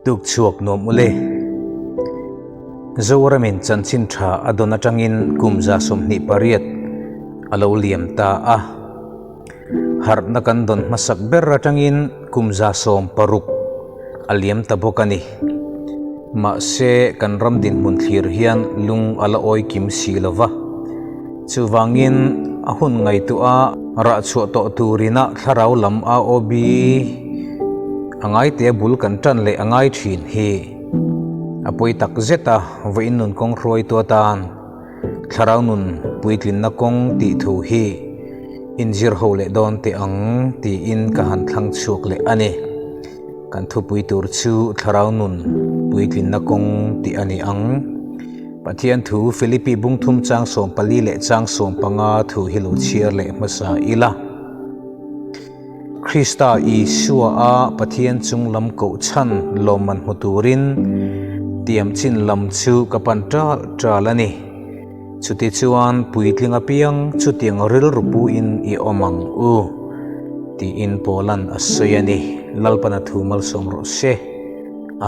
Tuk chhuak nuam ule. Zoramin chanchin tha a dawn atangin kum 28 a lo liam ta a. Harhna kan dawn hmasak ber atangin kum 60 a liam ta bawk a ni. Mahse kan ram dinhmun thlir hian lung a la awi kim si lo va. Chuvangin a hun ngaihtuah a rah chhuah tawh turina thlarau lam AOB a ngaitea bul kan tan leh a ngai thin hi a pawi tak zet a, vawiin nun kawng hruaitu atan thlarau nun puitlinna kawng tih thu hi inzir ho leh dawn teh ang tiin ka han thlang chhuak leh a ni. Kan thupui tur chu thlarau nun puitlinna kawng tih a ni ang. Pathian thu Philippi bungthum chang 14 leh chang 15 thu hi lo chhiar leh hmasa ila. Krista Isua a Pathian chung lam koh chhan lawmman hmu turin tiam chin lam chu ka pan ṭal ṭal a ni. Chutichuan puitling apiang chutiang rilru puin i awm ang u, tiin Paula'n a sawi a ni. Lalpana thu malsawm rawh se.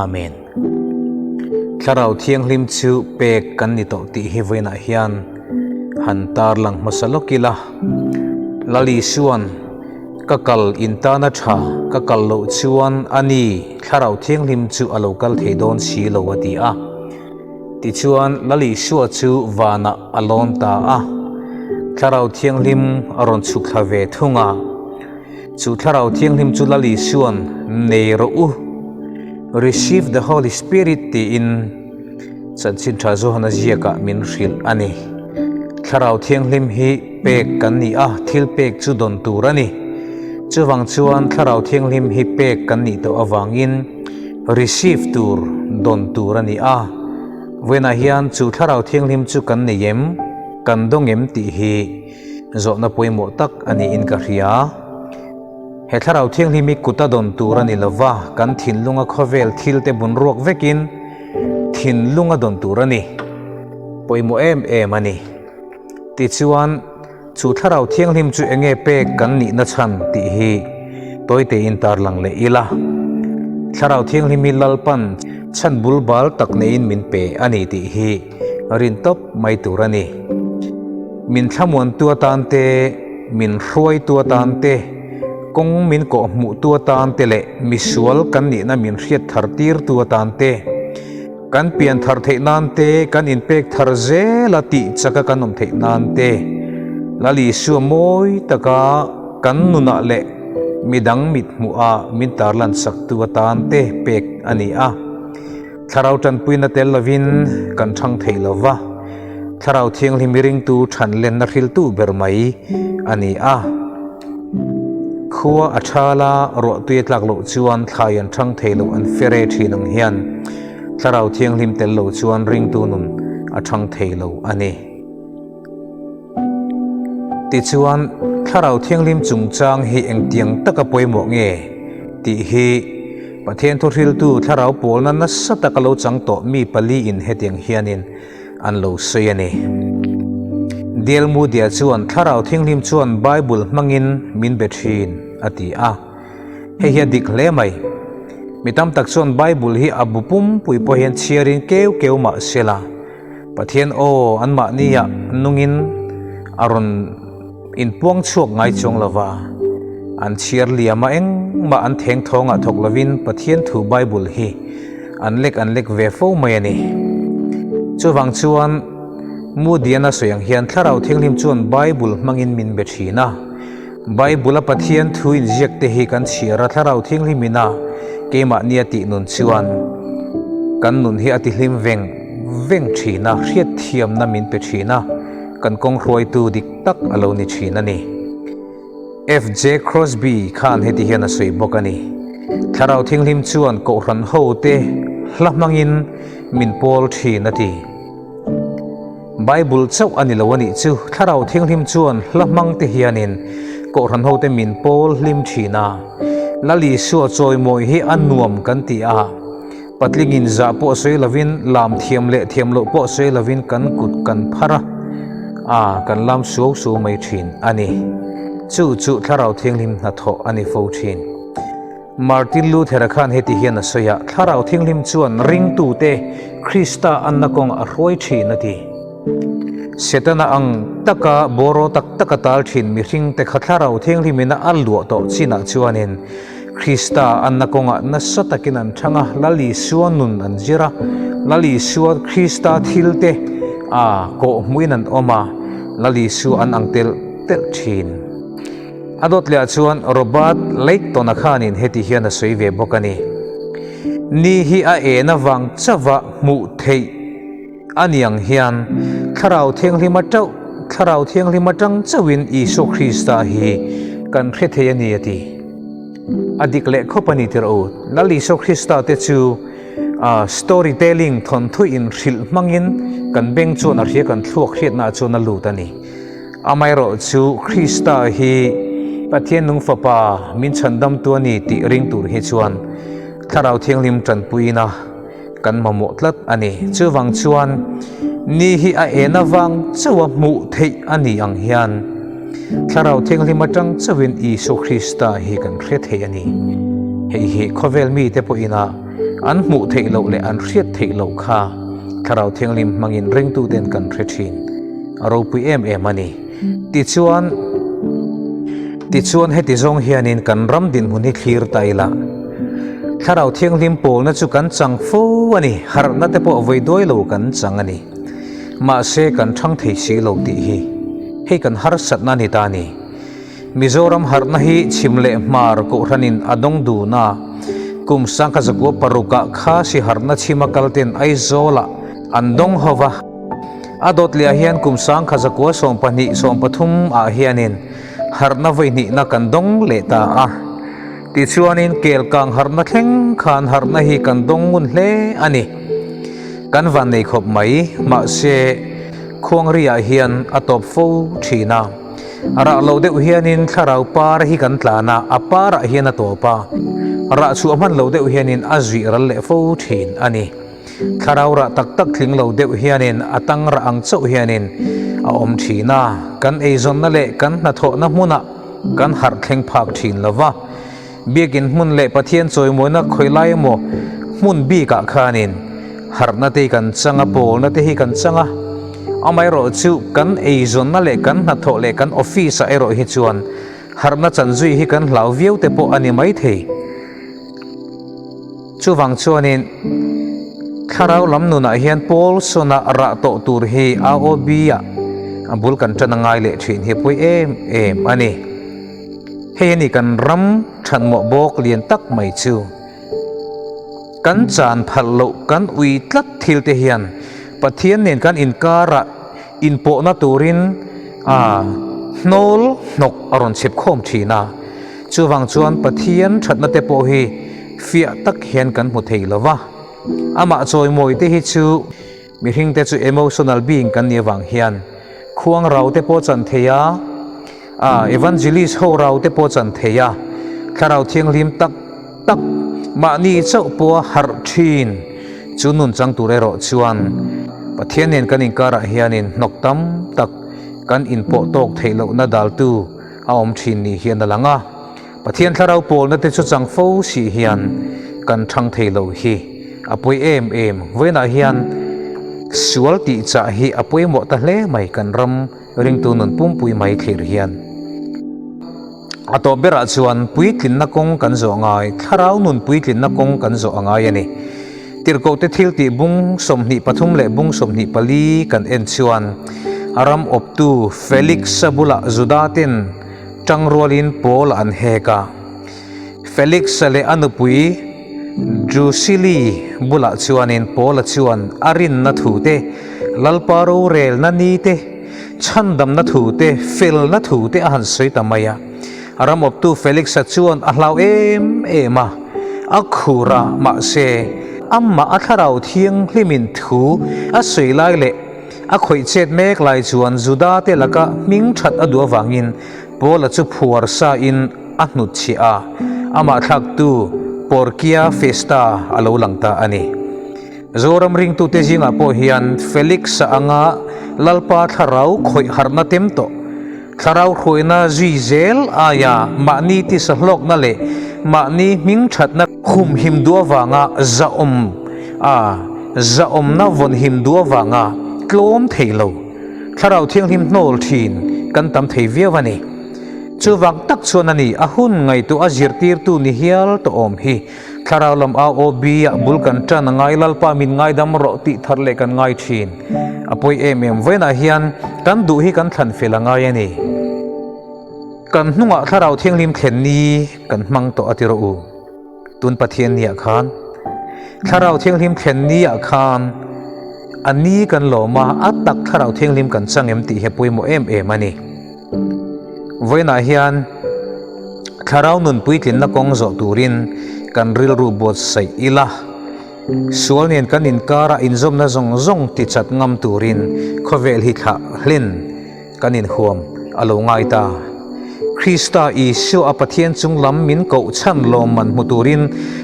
Amen. Thlarau Thianghlim chu pek kan ni tawh tih hi vawiinah hian han tarlang hmasa lawk ila. Lal Isua'n ka kal intana tha ka kal loh chuan a ni Thlarau Thianghlim chu a lo kal thei dawn si lo a ti a. Tichuan Lal Isua chu vanah a lawn ta a. Thlarau Thianghlim a rawn chhuk thla ve thung a. Chu Thlarau Thianghlim chu Lal Isua'n nei rawh u, Receive the Holy Spirit tiin Chanchin Tha Johana ziakah min hrilh a ni. Thlarau Thianghlim hi pek kan ni a, thil pek chu dawn tur a ni. Chuvang chuan Thlarau Thianghlim hi pek kan nih tawh avangin receive tur dawn tur a ni a. Vawiinah hian chu Thlarau Thianghlim chu kan nei em, kan dawng em tih hi Zawhna pawimawh tak a niin ka hria. He Thlarau Thianghlim hi kut a dawn tur a ni lova, kan thinlunga khawvel thil te bun ruak vekin thinlung a dawn tur a ni. Pawimawh em em a ni. Tichuan, chu Thlarau Thianghlim chu enge pek kan nihna chhan tih hi tawitein tarlang leh ila. Thlarau Thianghlim hi Lalpan chhan bul bal tak neiin min pe a ni tih hi rin tawp mai tur a ni. Min thlamuantu atan te, min hruaitu atan te, kawng min kawhhmuhtu atan te leh misual kan nihna min hriat thar tirtu atan te, kan pian thar theih nan te, kan inpek thar zela tih chaka kan awm theih nan te, Lal Isua mawi taka kan nunah leh midang mithmuha min tarlan saktu atan te pek a ni a. Thlarau tanpuina tel lovin kan thang thei lo va, Thlarau Thianghlim i ringtu than lenna hriltu ber mai a ni a. Khua a thal a, ruahtui a tlak loh chuan thlai an thang thei loh an fere thin ang hian Thlarau Thianghlim tel lo chuan ringtu nun a thang thei lo a ni. Tichuan, Thlarau Thianghlim chungchang hi engtiang taka pawimawh nge tih hi Pathian thuhriltu Thlarau pawlna nasa taka lo chang tawh mi paliin hetiang hianin an lo sawi a ni. Dale Moody-a chuan Thlarau Thianghlim chuan Bible hmangin min be thin a ti a. Hei hi a dik hle mai. Mi tam tak chuan Bible hi a bu pumpui pawh hian chhiarin keu keu mah se la, Pathian aw anmahnia nungin a rawn inpuang chhuak ngai chuang lo va, an chhiar liam a engmah an theng thawngah thawk lovin Pathian thu Bible hi an lek an lek ve fo mai a ni. Chuvang chuan Moody-an a sawi ang hian Thlarau Thianghlim chuan Bible hmangin min be thin a, Bible-a Pathian thu inziak te hi kan chhiar a, Thlarau Thianghlim ina keimahnia tih nun chuan kan nun hi a tihlim veng veng thin a, hriatthiamna min pe thin a, kan kawng hruaitu dik tak a lo ni thin a ni. FJ Crosby khan heti hian a sawi bawk a ni, Thlarau Thianghlim chuan Kohhran hote hla hmangin min pawl thin a ti. Bible chauh a ni lo a nih chu, Thlarau Thianghlim chuan hla hmang te hianin Kohhran hote min pawl hlim thin a, Lal Isua chawimawi hi a nuam kan ti a, patlingin zah pawh sawi lovin lam thiam leh thiam loh pawh sawi lovin kan kut kan phar a, a kan lam suau suau mai thin a ni. Chu chu Thlarau Thianghlim hnathawh a ni fo thin. Martin Luther-a khan heti hian a sawi a, Thlarau Thianghlim chuan ringtute Krista anna kawng a hruai thin a ti. Setana ang taka bawraw tak taka tal thin mihringte kha Thlarau Thianghlimin a luah tawh chinah chuanin Krista anna kawngah nasa takin an thang a, Lal Isua nun an zir a, Lal Isua Krista thilte a kawhhmuhin an awm a, Lal Isua an ang telh telh thin. A dawt lehah chuan Robert Leighton-a khanin heti hian a sawi ve bawk a ni, Ni hi a en avang chauha hmuh theih a ni ang hian Thlarau Thianghlim atauh, Thlarau Thianghlim atang chauhin Isua Krista hi kan hre thei a ni a ti. A dik leh khawp a ni tirh u. Lal Isua Krista te chu story telling, thawnthu inhrilh hmangin kan beng chuan a hria, kan thluak hriatnaah chuan a lut a ni. Amaherawh chu Krista hi Pathian nung Fapa min chhandamtu a ni tih ring tur hi chuan Thlarau Thianghlim tanpuina kan mamawh tlat a ni. Chuvang chuan ni hi a en avang chauha hmuh theih a ni ang hian Thlarau Thianghlim atang chauhin Isua Krista hi kan hre thei a ni. Hei hi khawvel mite pawhina an hmuh theih loh leh an hriat theih loh kha Thlarau Thianghlim hmangin ringtuten kan hre thin. A ropui em em a ni. Tichuan, tichuan heti zawng hianin kan ram dinhmun hi thlir ta ila, Thlarau Thianghlim pawlna chu kan chang fo a ni, harhna te pawh vawi duai lo kan chang a ni. Mahse kan thang thei si lo tih hi hei kan harsatna a ni ta a ni. Mizoram harhna hi chhim leh hmar kohhranin a dawng dun a, kum sangkhat zakua parukah kha si harhna chhima kalten Aizawlah an dawng ho va. A dawt leh ah hian kum sangkhat zakua 12 13 ah hianin harhna vawi hnihna kan dawng leh ta a. Tichuanin kelkang harhna thleng khan harhna hi kan dawng ngun hle a ni. Kan van nei khawp mai, mahse khuangri ah hian a tawp fo thin a. Rah lo deuh hianin thlarau par hi kan tlan a, a par ah hian a tawp a. Rah chhuah hman lo deuh hianin a zuih ral leh fo thin a ni. Thlarau rah tak tak tling lo deuh hianin a tang rah ang chauh hianin a awm thin a, kan eizawnna leh kan hnathawhna hmunah kan harh thleng phak thin lo va. Biakin hmun leh Pathian chawimawina khawi lai emaw hmun bikah khanin harhna te hi kan chang a, pawlna te hi kan chang a. Amaherawh chu kan eizawnna leh kan hnathawh leh kan office-ah erawh hi chuan harhna chanzui hi kan hlau viau te pawh a ni maithei. Chuvang chuanin thlarau lam nunah hian Paul sawna rah tawh tur hi AOB-ah a bul kan tan a ngai leh thin hi pawi em em a ni. Hei a ni kan ram thatmawh bawk lian tak mai chu. Kan chan phalh loh kan ui tlat thil te hian Pathian nen kan inkarah inpawhna turin a hnawl hnawk a rawn chhep khawm thin a. Chuvang chuan Pathian thatna te pawh hi fiah tak hian kan hmu thei lo va. Amah chawimawi te hi chu mihring te chu emotional being kan nih avang hian khuang rau te pawh chan thei a, evangelist ho rau te pawh chan thei a, thlarau thianghlim tak tak mahni chauh pawha harh thin chu nun chang tur erawh chuan Pathian nen kan inkarah hianin hnawk tam tak kan inpawh tawk theih lohna daltu a awm thin ni hian a lang a. Pathian thlarau pawlna te chu chang fo si hian kan thang thei lo hi a pawi em em. Vawiinah hian sual tih chah hi a pawimawh ta hle mai kan ram ringtu nun pumpui mai thlir hian. A tawp berah chuan puitlinna kawng kan zawh ngai, thlarau nun puitlinna kawng kan zawh a ngai a ni. Tirhkohte thil tih bung 23 leh bung 24 kan en chuan a ram awptu Felix-a bulah Juda ten Tangrualin Paul an hek a. Felix-a leh a nupui Drusili bulah chuanin Paul-a chuan a rinna thu te, Lalpa rorelna ni te, chhandamna thu te, felna thu te a han sawi ta mai a. Ram awptu Felix-a chuan a hlau em em a, a khur a, mahse, amah a thlarau thianghlimin thu a sawi lai leh A khawih chet mek lai chuan Juda te laka hming that a duh avangin Paula chu phuar sa in a hnut chhiah a, amah thlaktu Porkia Festa a lo lang ta a ni. Zoram ringtute zingah pawh hian Felix-a anga Lalpa thlarau khawih harhna tem tawh, thlarau hruaina zui zel aia mahni tisa hlawkna leh mahni hming thatna humhim duh avanga zahawm a zahawmna vawnhim duh avanga tlawm thei lo Thlarau Thianghlim hnawl thin kan tam thei viau a ni. Chuvang tak chuan a ni a hun ngaihtuah a zirtirtu ni hial tawh awm hi. Thlarau lam AOB ah bul kan tan a ngai Lalpa min ngaidam rawh tih thar leh kan ngai thin. A pawi em em vawiinah hian kan duh hi kan thlan fel a ngai a ni. Kan hnungah Thlarau Thianghlim thlen ni kan hmang tawh a ti rawh u. Tun Pathian ni ah khan Thlarau Thianghlim thlen ni ah khan a ni kan lawm a, a tak Thlarau Thianghlim kan chang em tih hi a pawimawh em em a ni. Vawiinah hian Thlarau nun puitlinna kawng zawh turin kan rilru buatsaih ila, sual nen kan inkara inzawmna zawng zawng tichat ngam turin khawvel hi thlah hlin kan inhuam a lo ngai ta. Krista Isua a Pathian chung lam min koh chhan lawmman hmu turin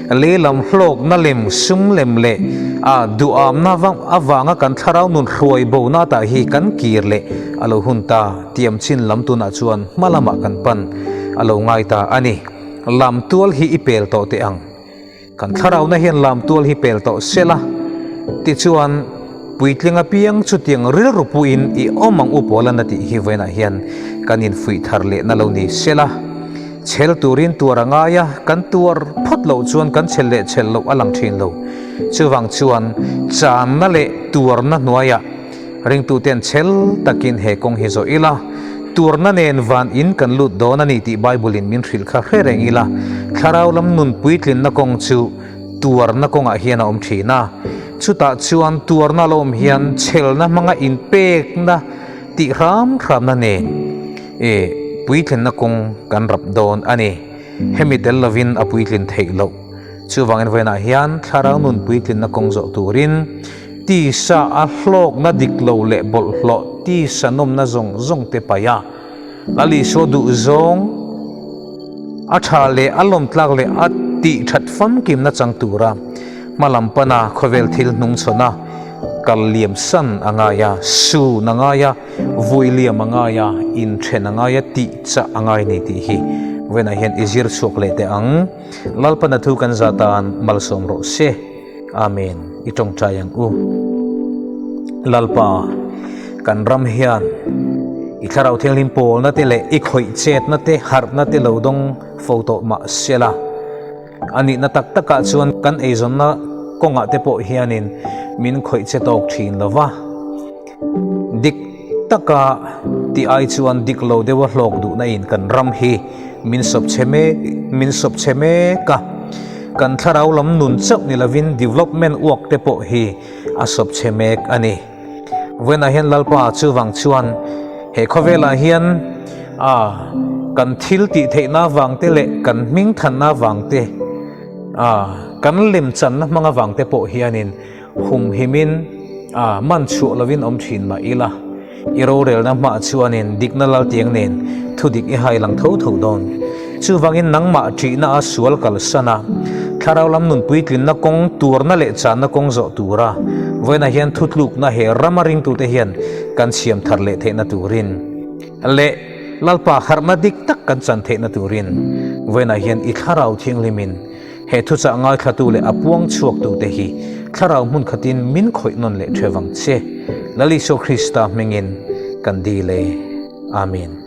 lehlam hlawkna lem, sum lem leh a duhamna avanga kan thlarau nun hruai bona tah hi kan kir leh a lo hun ta. Tiam chin lam tunah chuan hma lamah kan pan a lo ngai ta a ni. Lamtual hi i pel tawh teh ang. Kan thlarauna hian lamtual hi pel tawh se la, tichuan puitling apiang chutiang rilru puiin i awm ang u Paula na tih hi vawiinah hian kan infuih thar lehna lo ni se la. Chhel turin tuar a ngai a, kan tuar phawt loh chuan kan chhel leh chhel loh a lang thin lo. Chuvang chuan channa leh tuarna hnuaiah Ringtuten chhel takin he kawng hi zawh ila, turna nen van in kan lut dawn a ni tih Bible-in min hrilh kha hre reng ila, thlarau lam nun puitlinna kawng chu tuarna kawngah hian a awm thin a. Chutah chuan tuarna lo awm hian chhelna hmanga inpekna tih hram hramna nen e puitlinna kawng kan rap dawn a ni. Hemi tel lovin a puitlin theih loh. Chuvangin vawiinah hian thlarau nun puitlinna kawng zawh turin Tisa a hlawkna dik lo leh bawlhhlawh tisa nawmna zawng zawng te paih a, Lal Isua duh zawng a tha leh a lawmtlak leh a tih that famkimna chang tura hma lam pana khawvel thil hnungchhawn a kal liam san a ngai a, sun a ngai a, vui liam a ngai a, inthen a ngai a, tih chah a ngai ni tih hi vawiinah hian i zir chhuak leh teh ang. Lalpana thu kan za tan malsawm rawh se. Amen. I tawngtai ang u. Lalpa, kan ram hian i Thlarau Thianghlim pawlna te leh i khawih chetna te, harhna te lo dawng fo tawh mah sela. A nihna tak takah chuan kan eizawnna kawngah te pawh hianin min khawih che tawk thin lo va. Dik taka tih ai chuan dik lo deuha hlawk duhna in kan ram hi min sawp chhe mek min sawp chhe mek a, kan thlarau lam nun chauh ni lovin development uak te pawh hi a sawp chhe mek a ni. Vawiinah hian Lalpa chuvang chuan he khawvelah hian a kan thil tih theihna avang te leh kan hming thanna avang te a kan lemchanna hmang avang te pawh hianin Humhimin a man chhuah lovin awm thin mah ila, i rorelna hmah chuanin dikna laltiang nen thudik i hai lang tho tho dawn. Chuvangin nangmah ṭihna a sual kalsan a, thlarau lam nun puitlinna kawng tuarna leh channa kawng zawh tura vawiinah hian thutlukna he rama ringtute hian kan siam thar leh theihna turin leh Lalpa harhna dik tak kan chan theihna turin vawiinah hian i thlarau thianghlimin He thuchah ngaithlatu leh a puang chhuaktute hi thlarau hmun khatin min khawih nawn leh ṭhe vang che. Lal Isua Krista hmingin kan dil e. Amen.